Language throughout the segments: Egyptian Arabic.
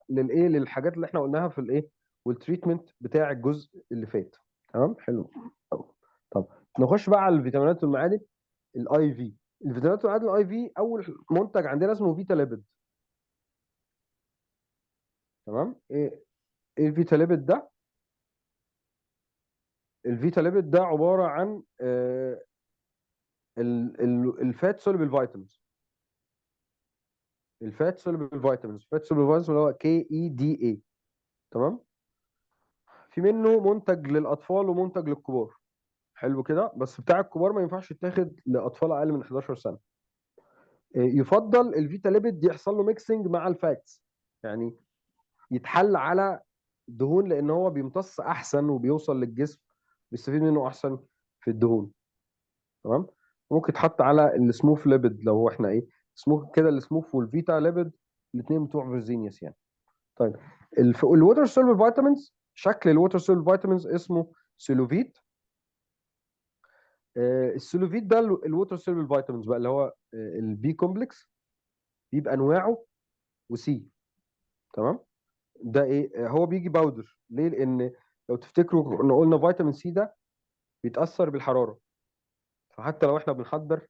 للايه، للحاجات اللي احنا قلناها في الايه وال treatment بتاع الجزء اللي فات. تمام، حلو. طب نخش بقى على الفيتامينات والمعادن ال IV. الفيتامينات والمعادن ال IV، اول منتج عندنا اسمه Vitalipid. تمام، ايه ال Vitalipid ده؟ ال Vitalipid ده عبارة عن ال fat soluble vitamins. ال fat soluble vitamins، ال fat soluble vitamins اللي هو KEDA. تمام، في منه منتج للاطفال ومنتج للكبار. حلو كده، بس بتاع الكبار ما ينفعش يتاخد لاطفال اقل من 11 سنة. يفضل ال Vitalipid يحصل له mixing مع ال fats، يعني يتحل على دهون، لان هو بيمتص احسن وبيوصل للجسم، بيستفيد منه احسن في الدهون. تمام، ممكن يتحط على ال SMOFlipid لو هو احنا ايه اسمه كده، ال SMOF وال Vitalipid الاثنين بتوع Fresenius يعني. طيب ال water soluble vitamins، شكل ال water soluble vitamins اسمه Soluvit. ال Soluvit ده ال water soluble vitamins بقى اللي هو ال B complex، بيبقى انواعه و C. تمام، ده ايه؟ هو بيجي powder. ليه؟ لان لو تفتكروا ان قلنا فيتامين C ده بيتاثر بالحرارة، فحتى لو احنا بنحضر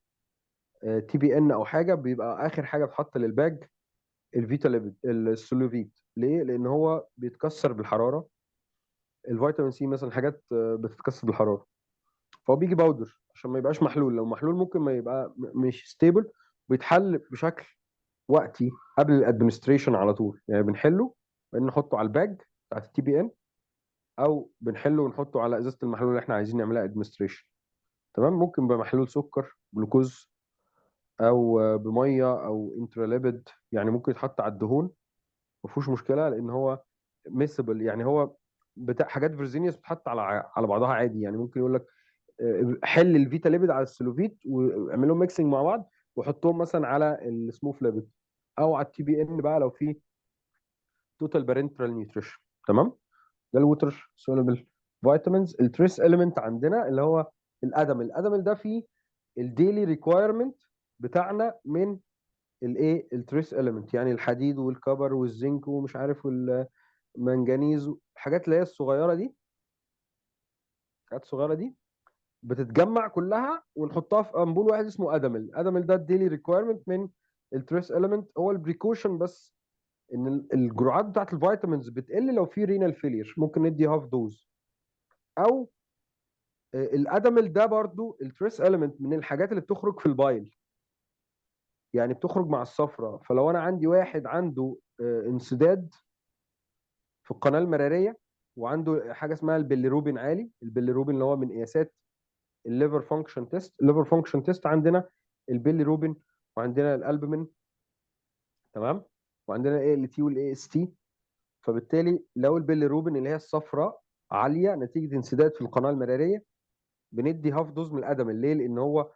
TPN او حاجة، بيبقى اخر حاجة بتحط لل bag ال Vitalipid ال Soluvit. ليه؟ لان هو بيتكسر بالحرارة. الفيتامين C مثلا حاجات بتتكسر بالحرارة، فهو بيجي powder عشان ما يبقاش محلول. لو محلول ممكن ما يبقى مش stable، بيتحل بشكل وقتي قبل ال administration على طول، يعني بنحله بعدين نحطه على ال bag بتاعت ال TPN، او بنحله ونحطه على ازازة المحلول اللي احنا عايزين نعملها administration. تمام، ممكن بمحلول سكر جلوكوز او بميه او Intralipid، يعني ممكن يتحط على الدهون ما فيهوش مشكلة، لان هو miscible، يعني هو بتاع حاجات Fresenius بتتحط على بعضها عادي. يعني ممكن يقول لك حل ال Vitalipid على ال Soluvit واعمل لهم mixing مع بعض وحطهم مثلا على ال SMOFlipid او على ال TPN بقى لو في total parenteral nutrition. تمام، ده ال water soluble vitamins. ال trace element عندنا اللي هو ال Addamel. ال Addamel ده فيه ال daily requirement بتاعنا من الايه، ال trace element، يعني الحديد وال copper والزنك ومش عارف والمنجنيز، الحاجات اللي هي الصغيرة دي، الحاجات الصغيرة دي بتتجمع كلها ونحطها في امبول واحد اسمه Addamel. Addamel ده ال daily requirement من ال trace element. هو ال precaution بس ان الجرعات بتاعت ال vitamins بتقل لو في renal failure، ممكن ندي half dose. او ال Addamel ده برضو ال trace element من الحاجات اللي بتخرج في ال bile، يعني بتخرج مع الصفرة. فلو انا عندي واحد عنده انسداد في القناة المراريه وعنده حاجة اسمها البيليروبين عالي، البيليروبين اللي هو من قياسات ال liver function test. ال liver function test عندنا البيليروبين وعندنا الالبومين، تمام، وعندنا ال ALT وال AST. فبالتالي لو البيليروبين اللي هي الصفراء عالية نتيجة انسداد في القناة المراريه، بندي half dose من ال Addamel. ليه؟ لان هو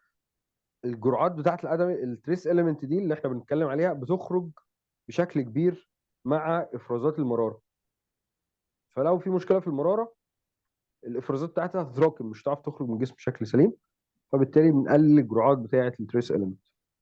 الجرعات بتاعت ال Addamel ال trace element دي اللي احنا بنتكلم عليها بتخرج بشكل كبير مع افرازات المرارة. فلو في مشكلة في المرارة الافرازات بتاعتها هتتراكم، مش هتعرف تخرج من الجسم بشكل سليم، فبالتالي بنقلل الجرعات بتاعه ال trace element.